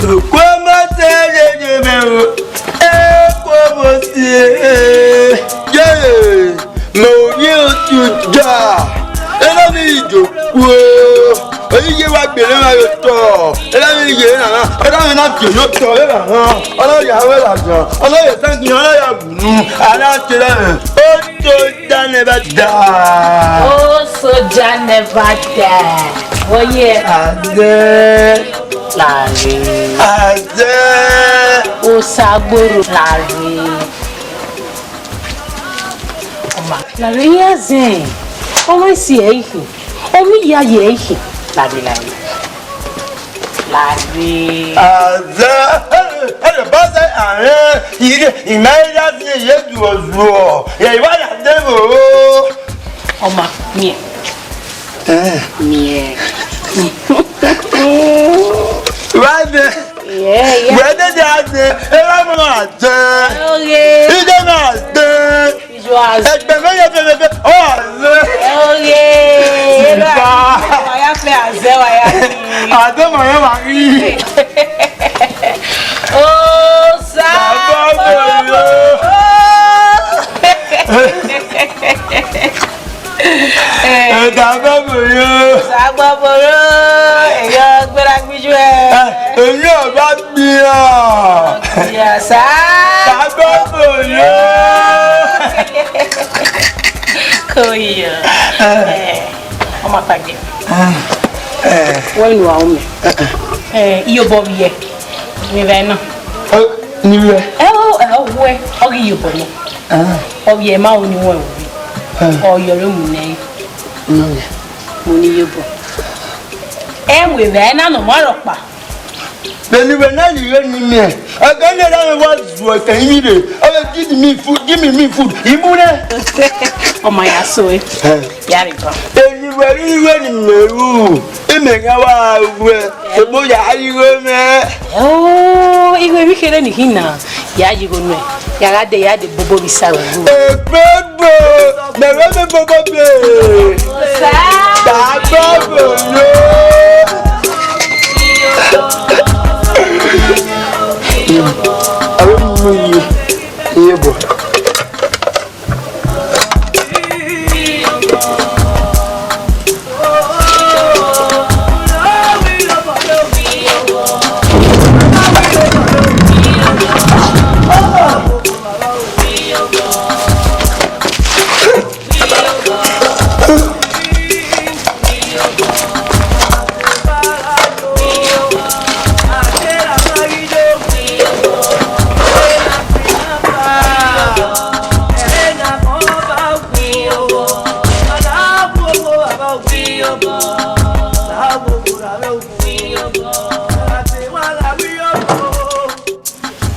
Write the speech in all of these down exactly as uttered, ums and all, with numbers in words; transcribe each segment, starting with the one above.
Okuomo te yeye mẹ o, ekuomo tie, ye, mẹ ovbi otuda, erha mwẹ ijo kuo, oyi ye wa gbele mwa ye otọ, erha mwẹ ye na na, erha mwẹ na tie ye otọ, erha na, ọ na ya wẹ ladian, ọ na ya esangian, ọ na ya wunu, a na tie erha mwẹ, otuda never die. Oh, soldier never die. Oye. Azẹ. Lare. Azẹ. Osagboro lare. Ọma, lare ya zẹ. Ọmọ esi ẹ ihe. Ọmọ iya ye ihe. Lare, lare. Lare. Azẹ. Ẹ, ẹ, ẹ, ba zẹ, arẹn, ire, ima ya zẹ ye zuọ zuọ. Ya iwa ya de vbo. Ọma, miẹn. Eh. Miẹn. Wa zẹ. Yeah, yeah. Wẹ dede a zẹ, erha mwẹ ma zẹ. Oge. Ide ma zẹ. Ijo azẹ. Ẹgbẹ mẹ yẹ fẹfẹfẹ, ọ zẹ. Oge. Iba. Wa ya fẹ azẹ, wa ya fi. Azẹ ma yẹ wa ghi. Osa. Baba mo yo. Ẹ, Baba mo yo. Osa gbọbọrọ, ẹyọ gbẹragbijuẹ. Ẹ, èmi ò bá gbìyàn. Ìyàsá. Baba mo yo. Kò yọ. Ẹ, ọmọ àpàgbẹ. Ẹ. Wọ́n inú àwọn mi. Ẹ, iye bọ bi yẹ. Mi bẹ náà. Ẹ, ni wẹ. Ẹ o, ẹ o wẹ. Ọ ghi iye bọ náà. Ọ vbiẹ ma ru ni wẹn ru. Ọ yọ re mu nẹ. Mo ni ye obọ. Ẹ wẹ vbe na nọ ma rhọkpa. Vbene wẹ na rhie ighe ni miẹn, ẹghẹ ne erha mwẹ wa zuẹ kẹ iyinmwi rre, ọ vbe give me food, give me, me food, I mu nẹ. Ọ ma ya so ẹ. Ya rhie ba. Eni wẹ rhie ighe ni mẹ ru, imẹ gha wa wẹ. Egbe ya ye igho mwẹ. Oh, igho emwi kherhe ni khin na. Ya ye igho nuẹn. Ya gha de, ya de bobo vbe isa ruẹ. Egbe gbe, mẹ vbe mẹ bobo be. Sa. Da bobo yo. Aro mu ye, ye bo.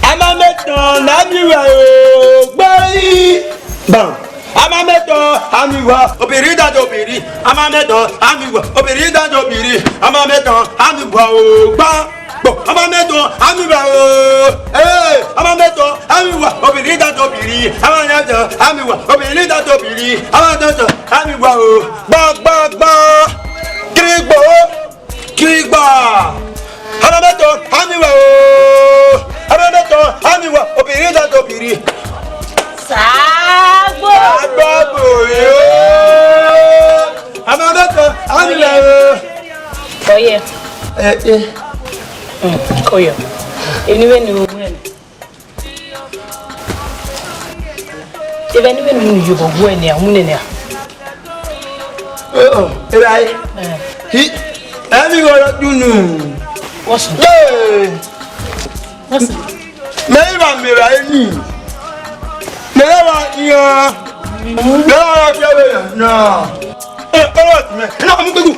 Amamẹtọn ne a miẹn uwa o, gbe yi ban. Amamẹtọn, Ami wa, obìnrin dada obìnrin, ama mẹtọ, ami wa, obìnrin dada obìnrin, ama mẹtọ, ami wa o, gba, gbo, ama mẹtọ, ami wa o, ee, ama mẹtọ, ami wa, obìnrin dada obìnrin, ama mẹtọ, ami wa, obìnrin dada obìnrin, ama mẹtọ, ami wa o, gba, gba, gba, kiri gbo. Kigba! Ọmọ mẹtọ, ami wa o! Ọmọ mẹtọ, ami wa, obìnrin dada obìnrin. Sagbo! Sagbo yo! Ọmọ mẹtọ, ami wa o! Oye. Eh, eh. Mm, oye. Eni vbene u ru ẹre. Evba eni vbene u ru ẹre, iyobọ gu ẹre nian, mu nene a. Oh, oh, evba ẹre. Eh. Hi, emi ghi ọrọ dunu. What's up? Hey! What's up? Mẹ i wa miẹn evba ẹre ni. Mẹ i wa yan. Mẹ i wa fiọ vbe na. Eh, ọrọ ti mẹ. Ina mu gbegu.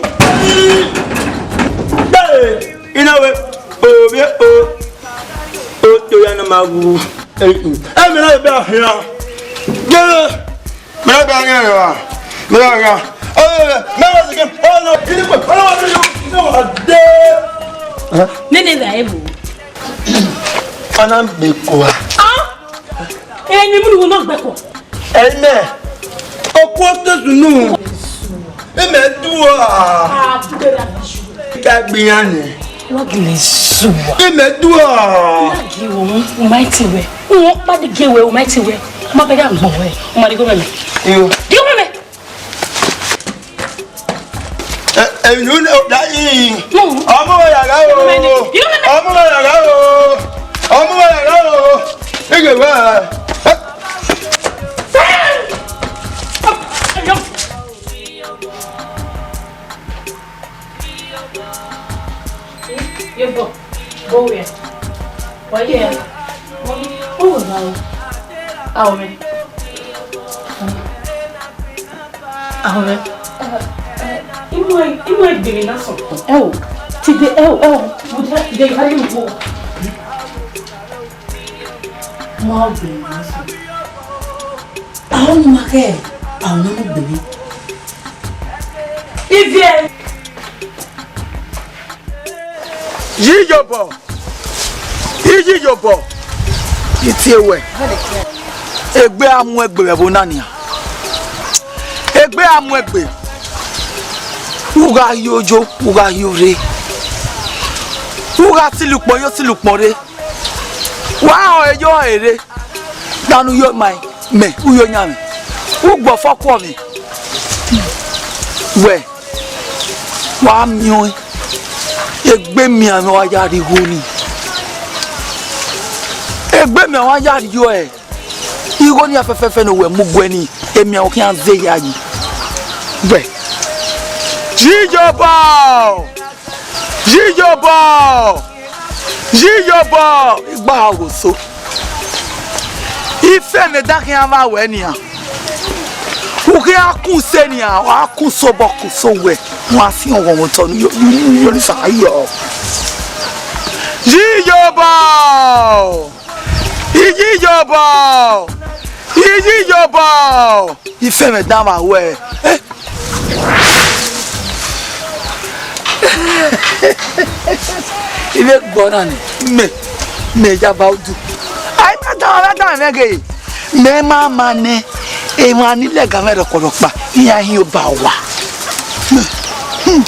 Hey! Ina wẹ. Ovie o. O to ya na ma wu. Ẹ mẹ na bẹ a hian. Ye. Mẹ na bẹ a hian ya. Mẹ na hian. O, mẹ wa se ke. O no, ini ko. O no, wa se ke. No, wa de. Nene da evo. Ana be ko a. Ah? Eni mu ni wo na gbe ko. Ẹmẹ, ọkpọkọ sunu. Ẹmẹ dua. Ka gbe iran nẹ. Wa gele zuwa. Ẹmẹ dua. Wa gi wo, u ma ti wẹ. Wo pa de ge wẹ, u ma ti wẹ. Ma bẹ da gbọn wẹ. U ma di go mẹ mẹ. Iyo. Di go mẹ mẹ. Ẹ, ẹ, inu ne ọ da yi. No. Ọmọ wa ya gha o. Ọmọ wa ya gha o. Ọmọ wa ya gha o. Ige wa. Ye bọ, bọ wẹ. Wẹ ye. Ọ wẹ na o. A wẹ. Ahunmwu. Imọ, imọ egbe vbe na sọn. Ẹ o, tide, ẹ o, ẹ o, mudia tide, I can't even go. Ma egbe vbe na sọn. Ahunmwu ma kẹ, ahunmwu ma egbe vbe. Ivie. Yi iyobọ, iyi iyobọ, yi tie wẹ. Egbe a mu egbe vbe ẹvbo na nian. Egbe a mu egbe. U gha yo ojo, u gha yo rre. U gha silo ukpọn yo, silo ukpọn rre. Wa họn eyo họn ere. Danu yo ma mẹ, u yo yan mẹ. U gbọfọ kuọ mẹ. Wẹ. Wa miẹn ọẹn, egbe miẹn mwẹ wa ya rrie igho nii. Egbe miẹn wa ya rrie igho nii fẹfẹfẹ ne owẹ mu guẹ nii, emianmwẹ khian zẹ hia yi. Wẹ, yi iyobọ, yi iyobọ, yi iyobọ, igba gho so. Ifẹmwẹ da khian vba wẹ nian. U khian kun use nian, a kun use obọ kun use owẹ, wa fian ọghọnmwẹ otọ ne u yo, u yo, u yo ni sa yọ. Yi iyobọ! Iyi iyobọ! Iyi iyobọ! Ifẹmwẹ da vba wẹ. Eh? Ivbe gbọ na nẹ, mẹ, mẹ ya ba udu. Ai, mẹ dan, mẹ dan, mẹ ghe. Mẹ ma ma nẹ, emwa ni lẹga mwẹ rhọkpọrhọkpa, iran hin oba owa. Hmm.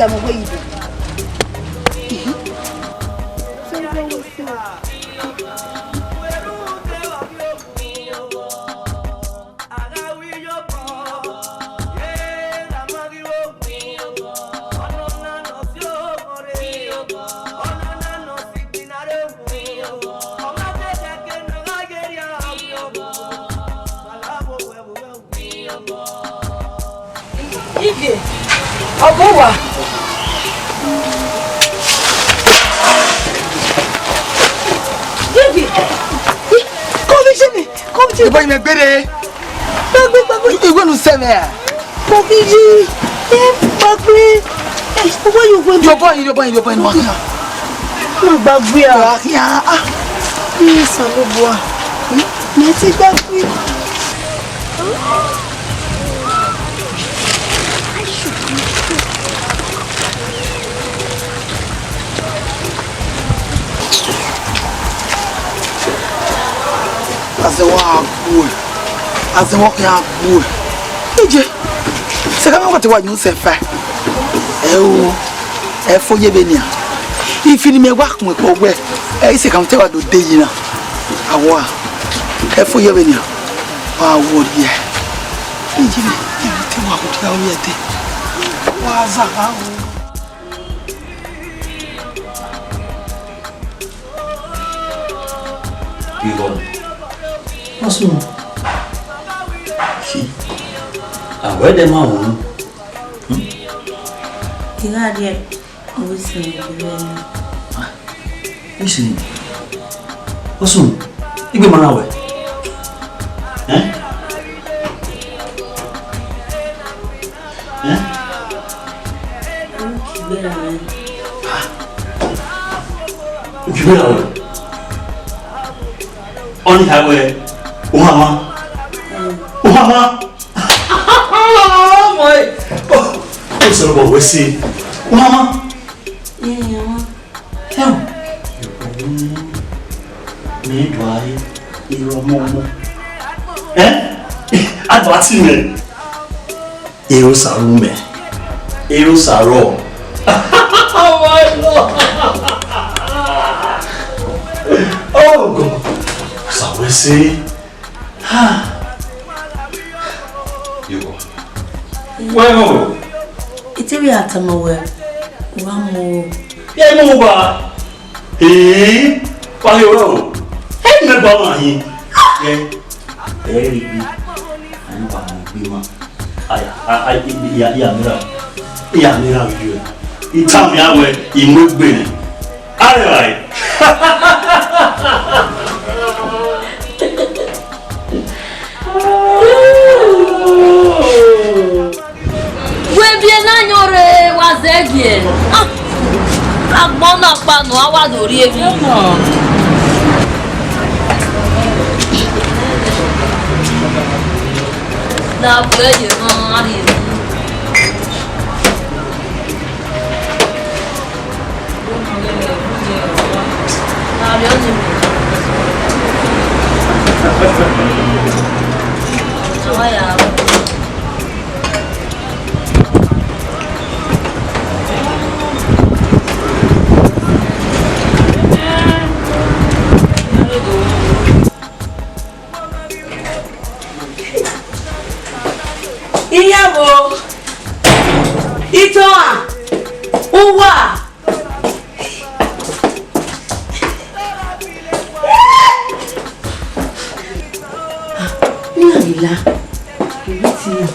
Ọmọ wẹ yi do. Ivie, ọgọ uwa. Ivie, come visit me, come visit me. Ibo imẹ gbere? Gbagbe, gbagbe. Iwe nu sẹ mẹ a? Come visit. Eh, gbagbe. Eh, where you going? Yo boy, yo boy, yo boy, no. Ma gbagbe a. Wa khian, ah. Yes, Osanobua. Mẹ ti gbagbe. Azẹn wa gue, azẹn wa khian gue. Iye, sẹ ka mẹ wa te wa yin sẹ fa. Ẹ o, ẹ fo ye vbe nian. Ifi ne imẹ wa khuẹn kpọ wẹ, ẹ i sẹ ka mẹ te wa do de yi na. Awa, ẹ fo ye vbe nian. Wa wo rhie. Iye, iye te wa wo rhie, wa za gha wo. Igho. Ọsun. Si. Awẹ dẹ ma wọn. Hmm? I gha rhie, ọ vbe sẹ vbe rẹ. Ah, listen. Ọsun, igbe ma na wẹ. Eh? Eh? Uki gbe ra wẹ. Ah. Uki gbe ra wẹ. Ọni ha wẹ, u hama. U hama. Oh my. Oh, Osanobua wẹ se. U hama. Ẹo. Mẹ do a re, erha ọmọ ọmọ. Eh? A do a ti mẹ. Erha Osa ru mẹ. Erha Osa rrọọ. Oh my God. Oh God. Osa wẹ se. Ha. Yo. Wẹ ho. Ite vbe a tama wẹ, wa mu o. Ya mu ba. Ee, wa yo ro. Ẹ mẹ ba ma hin. Ẹ, ẹ ri bi. Ani ba ma gbe ma. Aya, a, a, ya, ya mira. Ya mira video. Ita mi awe, imu egbe ni. Aye, aye. Wẹ biẹ ne a yọn rre, wa zẹ giẹ. Ah, agbọn na kpa nọ, a wa do rhie emwi. Na bu ẹre ye nọ, a rhie emwi. Iyabo, Itohan, uwa. Ne a ghi la, ibi ti na.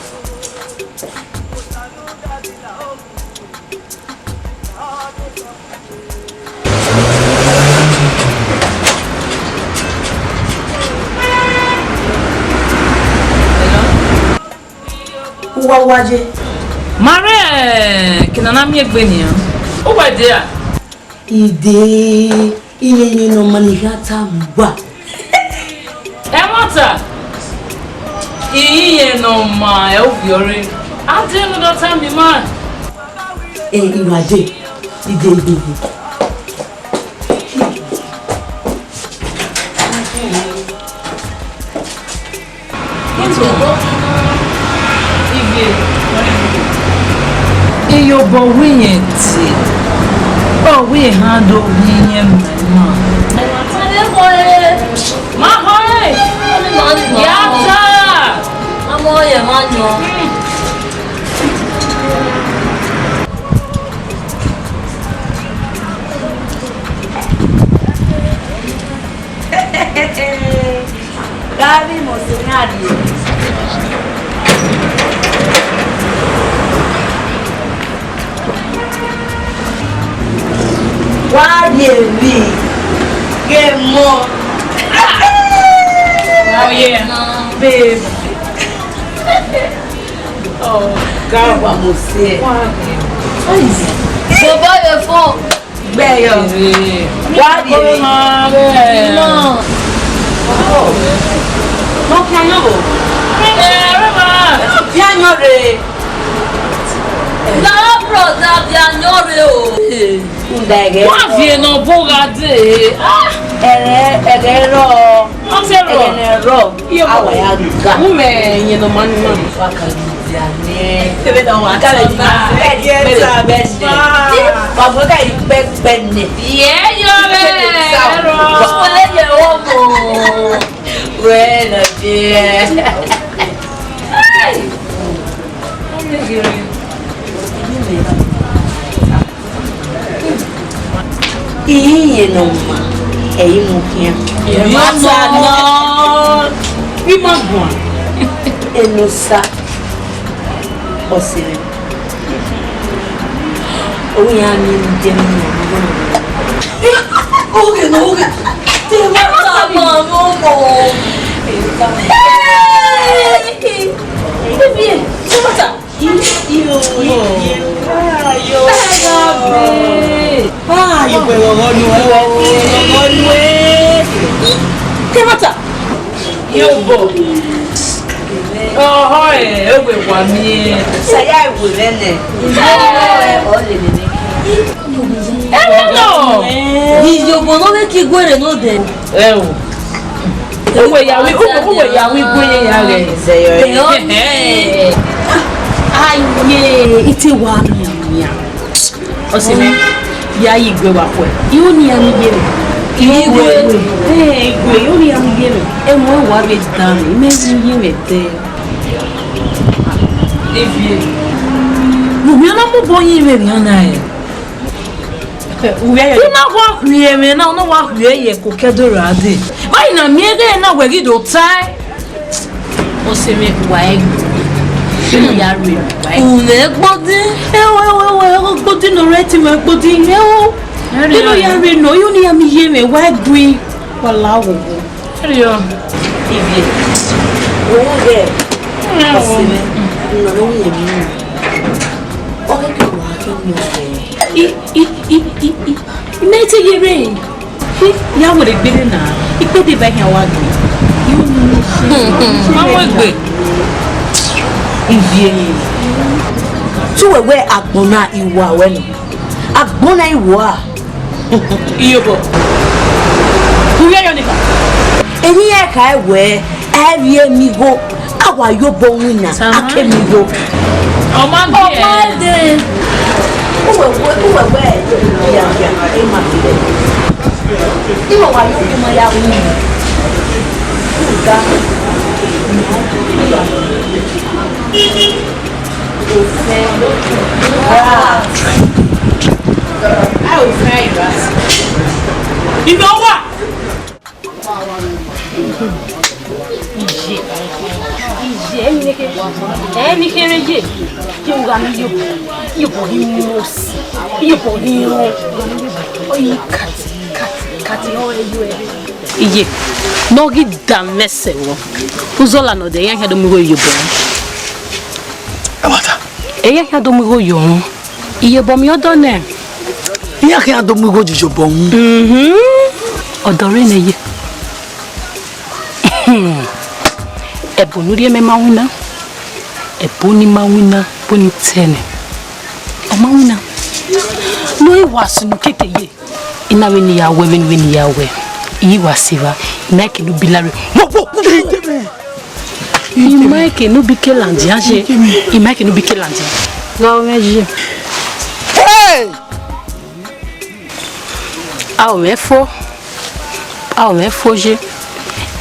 Uwa, uwa ye. Ma rẹn, eh, eke ne a na miẹn egbe nian. Uwa dia? Ide, iyẹn ne ọ ma ni gha tama uwa. Ẹmwata, iyẹn ne ọ ma ẹ ovbi ọre. A de ne ọ da tama ima. Ẹ, I wa de, I de, I de, I de. Iyobọ wẹ irẹn tie, ọ wẹ ehan do ghi irẹn ma ima. Ma họe! Ya ta! Ọmọ yẹn ma yan. Gari mo se na rie. Wa rie emwi ghe mọ. Oh, yeah. Babe. Oh, God. Wa mo se. Wa. Baba, your phone. Gbẹ yọ. Wa di. Ọmọ. Nọ kí a yọ bọ. Ẹ, ẹ, ma. Kí a yọ re. Na brother, bi a yọ re o. Nda ẹgẹ. Wa viẹ ne ọ bo gha dee. Ah. Ẹgẹ, ẹgẹ rọ. Ọ sẹ rọ. Ẹgẹ ne rọ. Awa ya ga. Uwẹ, iyẹn ne ọ ma ni ma. Wa ka lu dia nẹ. Ebe na wa ka lu dia. Ẹ, ẹ, ẹ, ẹ, ẹ. Wa bu ka ikpẹkpẹ nẹ. Ye yo be. Wa le ye wo mo. Wẹ na die. Hey. Iye ne ọ ma, ẹ i mu khian. Ẹmwata nọ, I ma guan. Enosa, ọse mwẹ. Ovbi iran ni mu die mu. Oghe nọ, oghe. Te ma ta ma mo mo. Hey! Bibi, te ma ta. Iyo, iyo, ayo. Ayo, babe. Ayo, babe, ọghọ nuẹ, ọghọ nuẹ. Kẹmata. Yo, bo. Ọhọ, ẹ, ẹwe wa miẹn. Saya ẹwe rẹ nẹ. Ẹ nọ. Iyobọ ne ọ vbe ke iguerre nọ dẹ. Ẹ o. Uwẹ ya wi, uwẹ, uwẹ ya wi gue ye ya ghẹ. Aye, ite wa mian mian. Ọse mwẹ, ya yi igue wa khuẹ. I ho ne iran ni ye mwẹ. Igue. Eh, igue, i ho ne iran ni ye mwẹ. Ẹmwẹ wa vbe dan mwẹ, imẹ vbe ye mwẹ dẹ. Ivie. Uvie na mu bọ yin vbe emwi ọna ẹre. Uvie ayọ. I na wa khuiẹ mwẹ na, u na wa khuiẹ ye ẹko kẹdo ra dee. Vbe a i na miẹn ẹghẹ na wẹ ghi do tae. Ọse mwẹ, wa ẹgbẹe. Vbene u ya rre, wa ẹgbẹe. U mwẹ gbodin. Ẹwẹ, ẹwẹ, ẹwẹ, ẹwẹ, gbodin nọ rẹ ti mwẹ gbodin. Ẹwẹ. Vbene u ya rre nọ, I ho ne iran ni ye mwẹ, wa ẹgbẹe. Wa la oghogho. Ẹriọ. Ivie. Wo ghẹ. Ẹwẹ. Ọse mwẹ, u na nọ ye mwẹ. Ọ ghi ke wa ke mu ọse. I, i, i, i, i. Imẹ te ye rre. I, ya wẹrẹ gbere na. Ikpẹdẹ ba hia wa gbe. Ma mu egbe. Ivie. Te uwẹ wẹ agbọn na I wa ruẹ nọ. Agbọn na I wa. Iyobọ. U vbe yọ nikan. Erriọ iran kha wẹẹ, a vbiẹ miẹn igho, a wa ye obọ winna, a ke miẹn igho. Ọ ma dee. Ọ ma dee. Uwẹ wẹ, uwẹ wẹ, ya, ya, e ma dee. Uwẹ wa ye obọ ma ya winna. Uga. Ofẹn. Ra. A ofẹn ra. Ivẹ wa. Iye, iye, ẹni ne kere, ẹni kere ye, ye u gha mi yo, ye bọ ni mo si, ye bọ ni ro, ọ yi kati, kati, kati, ọ ẹ yo ẹ. Iye, ne ọ ghi da mwẹ sẹ vbọ, uzọla ne ọ dẹ, iran khian do mu igho ye obọ. Ẹmwata. Iran khian do mu igho ye ọmwa. Iyobọ miẹn ọdọ nẹ. Iran khian do mu igho ye iyobọ unu. Mhm. Ọdọ rre nẹ ye. Ẹbo ne u rhie mẹ ma winna. Ẹbo ne ima winna, ẹbo ne I te nẹ. Ọ ma winna. Ne u wa sunu keke ye. I na vbene I ya wẹ, vbene, vbene I ya wẹ, I wa sẹ evba, I ma ke ne u bi la rre. Wo, wo, wo, wo. I ma ke ne u bi ke ladian ye. I ma ke ne u bi ke ladian. Gha mwẹ ye. A ò mwẹ fo, a ò mwẹ fo ye.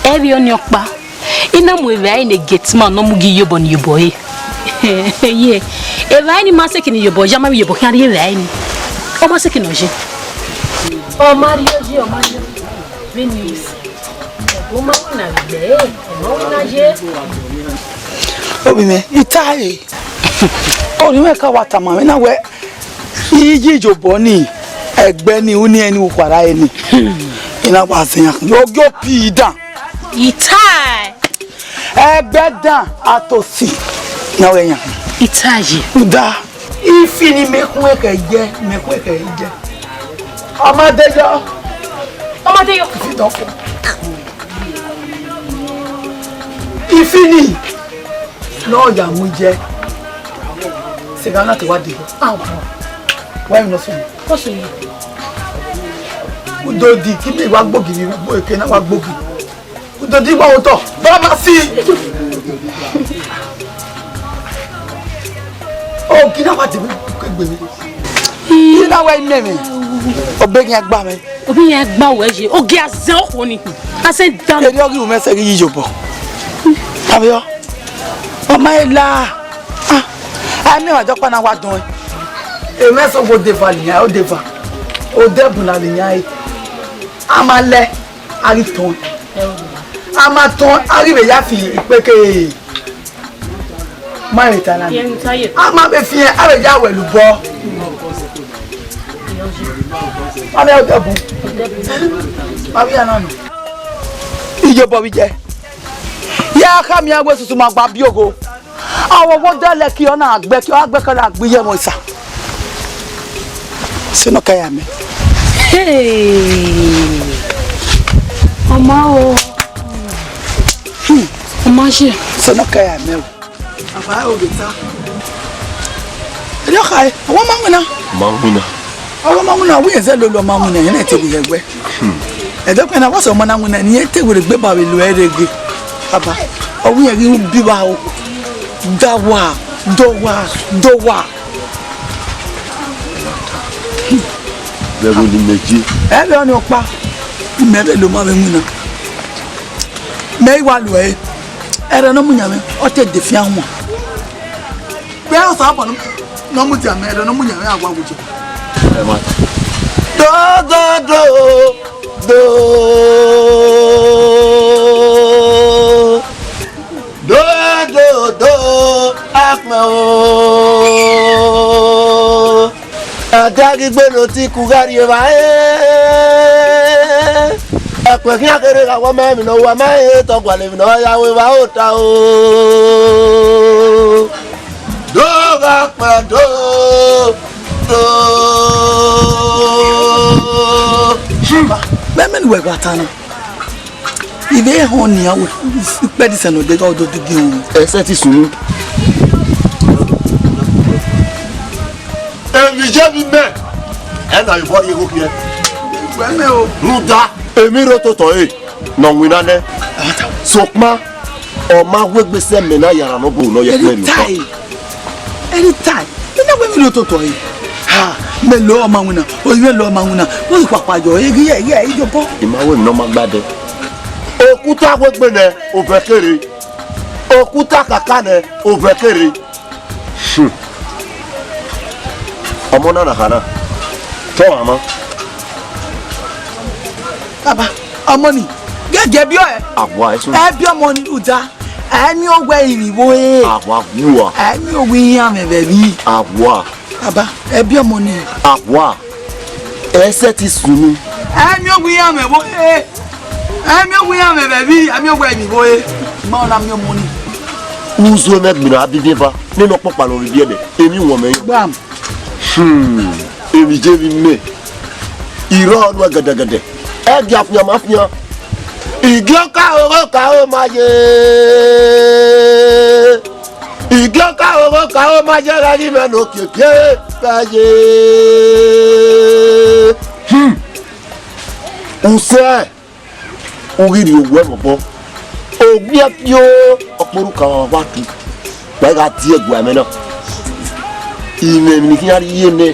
Ẹvbo ọnii ọkpa, I na mu evbare ne gate man ne ọ mu gie iyobọ ne iyobọ re. Ye, evbare ni ma sẹtin ne iyobọ ya, ma vbe iyobọ khian rrie evbare ni. Ọ ma sẹtin nọ ye. Ọ ma rrie oyi, ọ ma rrie oyi. Vbene I si. Ọ ma winna vbe egbe, ọ ma winna ye. Ovbi mwẹ, I ta ẹre. Ovbi mwẹ ka wa tama mwẹ na wẹẹ, iye iyobọ ni, ẹgbẹ ni, uni ẹni ukhuarha ẹni. I na wa zẹ iran, yo, yo pi dan. I ta ẹre. Ẹgbẹ dan, a to si. Na wẹ yan. I ta ẹre. Uda. Ifi ni mẹ khuẹn khẹ yẹ, mẹ khuẹn khẹ yẹ. Ọ ma de yọ. Ọ ma de yọ. Ifi dọfo. Ifi ni. Ne ọ ya mu ye. Sẹ gha na te wa de. Ah, wa emwi ne ọ sunu. Ọ sunu. Udo di, ke imẹ wa gbogi vbe igho eke na wa gbogi. Udo di wa otọ, baba si. Ọ, ke na wa de vbe egbe vbe. Ina wa imẹ mwẹ. Ọ be ghian gba mwẹ. Ọ be ghian gba wẹ ye. Ọ ghi a zẹ okhuo ni. A sẹ dan. Erriọ ghi ru mwẹ sẹ ghi yi iyobọ. Avbe ọ. Ọ ma la. Ah, a miẹn ọmwa dọkpa na wa dọn ẹn. Emwa eso vbe odeva lẹ iran, odeva. Odẹbun na lẹ iran ẹre. A ma lẹ, a ghi tọn. A ma tọn, a ghi vbe ya fi ikpeke. Ma vbe ta na. A ma vbe fian, a vbe ya wẹ lubọ. Ma vbe odẹbun. Ma vbe ya na nọ. Iyobọ vbe jẹ. Ya khama iran wẹ susu ma gba biẹ ogho. Awọ wo dẹlẹ ke ọ na gbẹ, ke ọ gha gbẹ ke ọ na gbe iye ẹmwẹ isa. Sẹ nọ ka ya mẹ. Hey! Ọ ma o. Hmm, ọ ma ye. Sẹ nọ ka ya mẹ o. Aba o geta. Erriọ khae, ọ wa ma winna. Ma winna. Ọ wa ma winna, wẹ irẹn zẹ lolo ọ ma winna, irẹn na te vbe hẹ ẹguẹ. Hmm. Ẹdẹkpẹ na, wa sẹ ọma na winna, ne irẹn te werriegbe ba vbe lo ẹre rre ghe. Aba, ọ wẹ irẹn ghi ru bi vba o. Da wa, dọ wa, dọ wa. Vbe ẹvbo ne imẹ ye. Ẹvbo ọnii ọkpa, imẹ vbe lo ma vbe winna. Mẹ i wa lo ẹre, ẹre ne ọ mu yan mwẹ, ọ te de fian wan. Vbe Osanobua ne ọ mudia mẹ, ẹre ne ọ mu yan mwẹ, a wa wo je. Ẹ ma ta. Do, do, do, do. Do, do, do, akpẹn o. Ada ghi gbe ne otiku gha rri evbare. Ẹkpẹn khian kherhe gha wẹ ọ ma emwi ne ọ wa ma he, te ọ gualọ emwi ne ọ ya ru evbare ota o. Do gha kpẹn do, do. Mẹ, mẹ ne uwẹ gha ta na. I vbe họn nian wẹ, ikpẹdẹ isẹn ne ọ deghẹ ọ do digi họn. Ẹsẹ ti sunu. Emwi ye vbe imẹ, ẹ na vbe bọ rhie igho khiẹ. Wẹ mẹ o. Rhunmwuda, emwi rre ototọ ẹre ne ọ winna nẹ. Sokpan, ọ ma wu egbe sẹ mẹ na ya rhan ne ọ bu ne ọ ye ẹkpẹn emwi. Anytime, anytime, I na wẹ emwi rre ototọ ẹre. Ha, mẹ lo ọ ma winna, oyi mwẹ lo ọ ma winna, vbọzẹ kpakpa yọ, eghi, eghi, eghi, iyobọ. I ma wẹ emwi ne ọ ma gba dẹ. Okuta wegbe nẹ, ovẹn kere. Okuta kaka nẹ, ovẹn kere. Hmm. Ọmọ na na khana. Tọ ọmọ. Baba, ọmọ ni, gẹgẹ biẹ ọe. Awa, ẹsun. Ẹ biẹ ọmọ ni rhunmwuda, ẹ miẹn owẹ emwi vbe ore. Awa, wua. Ẹ miẹn owẹ iran mwẹ vbe ẹvbi. Awa. Baba, ẹ biẹ ọmọ ni. Awa. Ẹsẹ ti sunu. Ẹ miẹn owẹ iran mwẹ vbe ore. Ẹ miẹn owẹ iran mwẹ vbe ẹvbi, ẹ miẹn owẹ emwi vbe ore. Ma ọna miẹn ọmọ ni. Uzo mwẹ gbinna abibieva, nene ọkpọkpa ne ọ vbe biẹ nẹ, emwi wọn mẹ. Gbam. Hmm, emwi ye vbe imẹ. I rrọọ nuẹn gẹdẹgẹdẹ. Ẹ gia fian ma fian. Igiọka ogho ka o ma ye. Igiọka ogho ka o ma ye gha ghi mwẹ ne okiekie gha ye. Hmm. Usẹ. U ghi rhie owẹ vbe obọ. Owiẹ pio, ọkpọrhọ ka wa wa tu. Wa gha tie ẹguae mwẹ na. Imẹ emwi ne I khian rhie nẹ,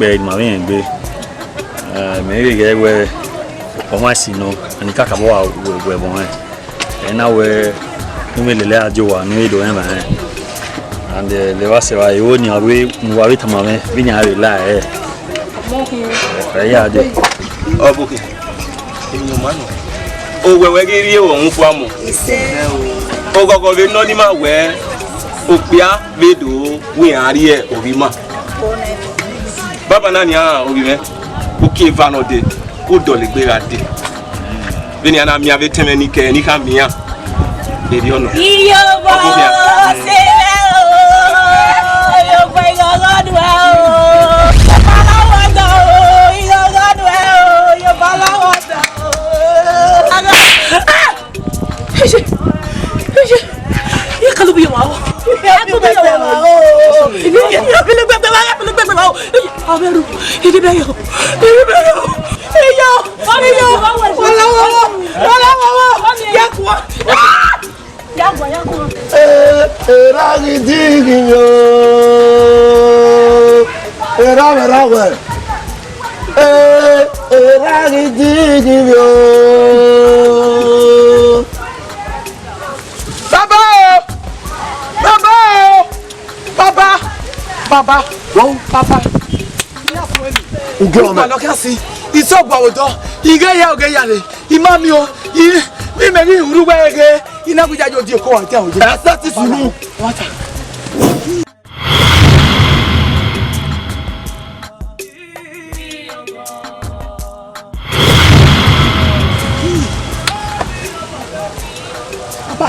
ikpẹ ne ima vbe rẹn egbe. Eh, mẹ vbe ghẹ wẹ ọmwa esi nọ, and I ka kakabọ wa wẹ, wẹ ẹmwẹ ọnrẹn. Ẹ na wẹ, ne u vbe lele a die owa, ne u vbe do rẹn emwa rẹn. And, eh, levba sẹ evba, ẹvbo ne a vbe, ne uwa vbe tama mwẹ, vbene a vbe la ẹre. Ẹ ya dee. Ọbokhian, emwi ne ọ ma nọ. Owẹ wẹ ghi rrie ọmwa fua mọ. Oghọghọ vbe nọ ni ima wẹ, okpia vbe do wẹ iran rrie ovbi ima. Baba na nian ovbi mwẹ, uki eva nọ dee, u dọlegbe gha dee. Vbene iran na miẹn avbe etẹn mwẹ ni kẹ, ne I kha miẹn iran. Erriọ nọ. Iyobọ Ọbokhian. Sẹ o, iyobọ ighọghọ nuẹ o, iyobọ ọlọghọ dọ o, ighọghọ nuẹ o, iyobọ ọlọghọ dọ o. Ah! Eye, eye, iye kalu bi ye wa o. Kalu bi ye wa o. Iye, iye, kalu bi ye wa o. Ameru, iye bi ye o. Iye bi ye o. Iye, iye, wala, wala, wala, wala, ya kua. Ah! Ya kua, ya kua. Eh, era ghi dighi yo. Era, era wẹ. Eh, era ghi dighi yo. Baba o! Baba o! Baba! Baba! Wọ́n baba! Ugẹ ọmọ. Ìpàlọ́ kí a sí. Ìsọ̀gbọ̀ àwòdọ́. Ìgé ya ògé ya rè. Ìmá mi o. Ì, mi mẹ ní ìrúwẹ́ ege. Iná gbígbá yóò di èkó àti àwọn òjò. Ẹ sẹ́ ti sùúrù. Wọ́n ta. Baba.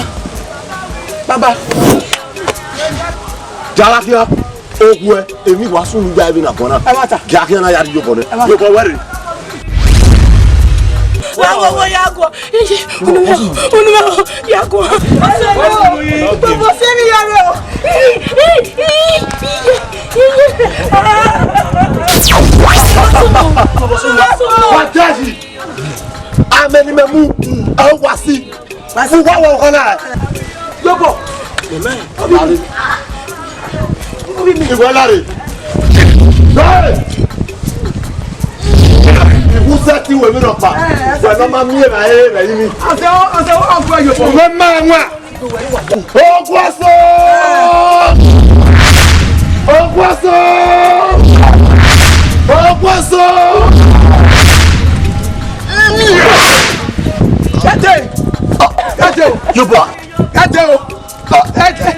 Baba. Jalakia, ohuẹ, emwi wa sunu gba ẹvbo na bọ na. Ẹ wa ta. Jalakia na ya rrie obọ nẹ. Ẹ wa ta. Obọ wẹrẹ. Wa wo wo ya guọ. Iye, unu mẹ, unu mẹ, ya guọ. Gbogbo se mi ya rẹ o. Wa jaji. Amẹ ne imẹ mu, a wa si. Mu wa wọ ọkọ na. Yọbọ. Ìwọ láre. Láre. Ìwúsẹ́ tí wèé mi nọ pa. Wẹ̀ lọ́ máa mí èrà ẹ̀ rẹ̀ yín ni. Ọ̀sẹ̀ ọ̀sẹ̀ ọ̀gbọ́n yòókù. Ìwé máa ń wà. Ogwaso! Ogwaso! Ogwaso! Kẹte! Kẹte! Yoba! Kẹte o! Kẹte!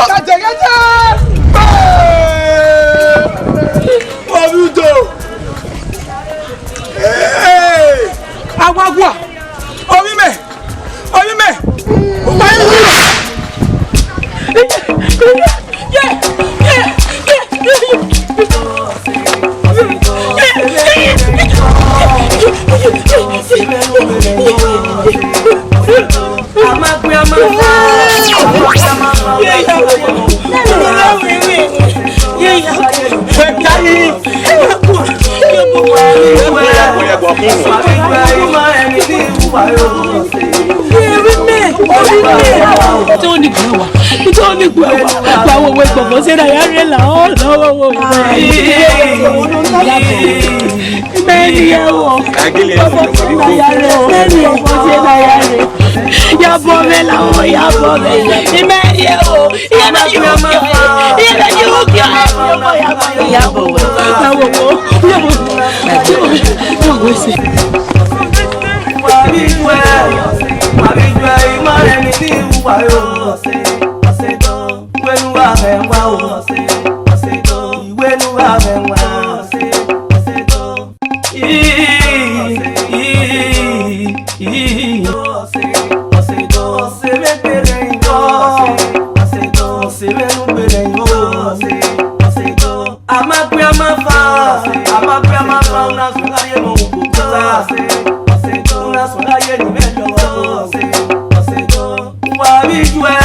Kẹte, kẹte! Orudo! Awagua! Omi mẹ! Omi mẹ! Omi mẹ! Tony Gbawa, Tony Gbawa, Gbawa, we gbọgbọ se na ya rre la, ọ lọ wo wo. Many year o. Many year o. Ya bọ vbe la o, ya bọ vbe. Many year o. Iye na yi wo kio, iye na yi wo kio, ya bọ vbe, ya bọ vbe. Wa vbe juẹ, wa vbe juẹ, ima rẹ ni ni uwa yo. Wenu wa vẹ wa o. Wenu wa vẹ wa. Ọse vbe gberẹn igho, ọse vbe nu gberẹn igho. A ma gbe a ma fa, a ma gbe a ma fa, u na sunu gha ye ne okuta. U na sunu gha ye ne imẹ yọ. Wa vbe juẹ,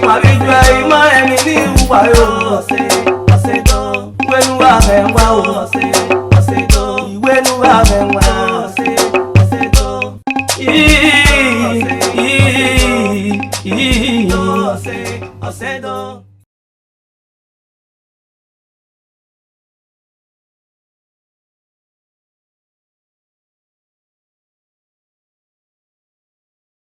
wa vbe juẹ, ima rẹ ni ni uwa yo. Wenu gha vẹ wa o. Wenu gha vẹ wa. Ii, ii, ii, ii.